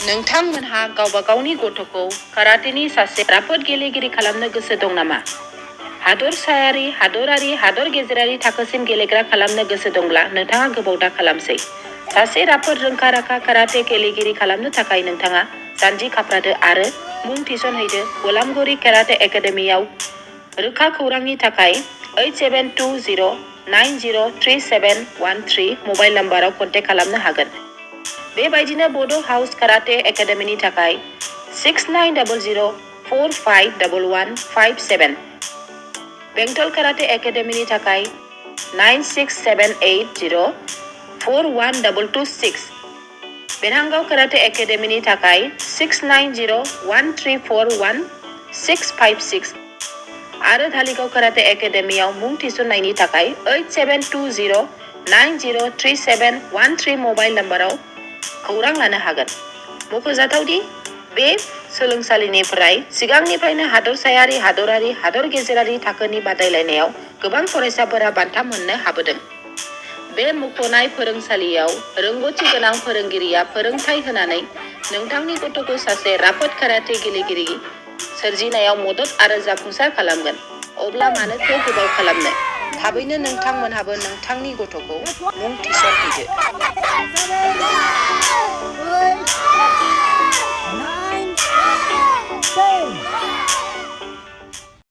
नोंथांमोनहा गावबा गावनि गथ'खौ काराटेनि सासे राफोद गेलेगिरि खालामनो गोसो दं नामा? हादरसायारि, हादरारि, हादर गेजेरारि थाखोसिम गेलेग्रा खालामनो गोसो दंब्ला नोंथाङा गोबाव दा खालामसै। सासे राफोद रोंखा-राखा काराटे गेलेगिरि खालामनो थाखाय नोंथाङा जानजि खाफ्रादो आरो मुं थिसनहैदो गलामगुरि काराटे एकाडेमियाव। रोखा खौरांनि थाखाय 8720903713 मबाइल नम्बराव कन्टेक्ट खालामनो हागोन। बेबायदिनो बड' हाउस काराटे एकाडेमिनि थाखाय 6900451157, बेंटल काराटे एकाडेमिनि थाखाय 9678041226, बेरहांगाव काराटे एकाडेमिनि थाखाय 6901341656 आरो धालिगाव काराटे एकाडेमियाव मुं थिसननायनि थाखाय 8720903713 मबाइल नम्बराव खौरां लानो हागोन। मख'जाथावदि बे सोलोंसालिनिफ्राय सिगांनिफ्रायनो हादरसायारि, हादरारि, हादर गेजेरारि थाखोनि बादायलायनायाव गोबां फरायसाफोरा बान्था मोननो हाबोदों। बे मुंख'नाय फोरोंसालियाव रोंग'थि गोनां फोरोंगिरिया फोरोंथाय होनानै नोंथांनि गथ'खौ सासे राफोद काराटे गेलेगिरि सोरजिनायाव मदद आरो जाफुंसार खालामगोन। अब्ला मानोथो गोबाव खालामनो? थाबैनो नोंथांमोनहाबो नोंथांनि गथ'खौ मुं थिसनहैदो।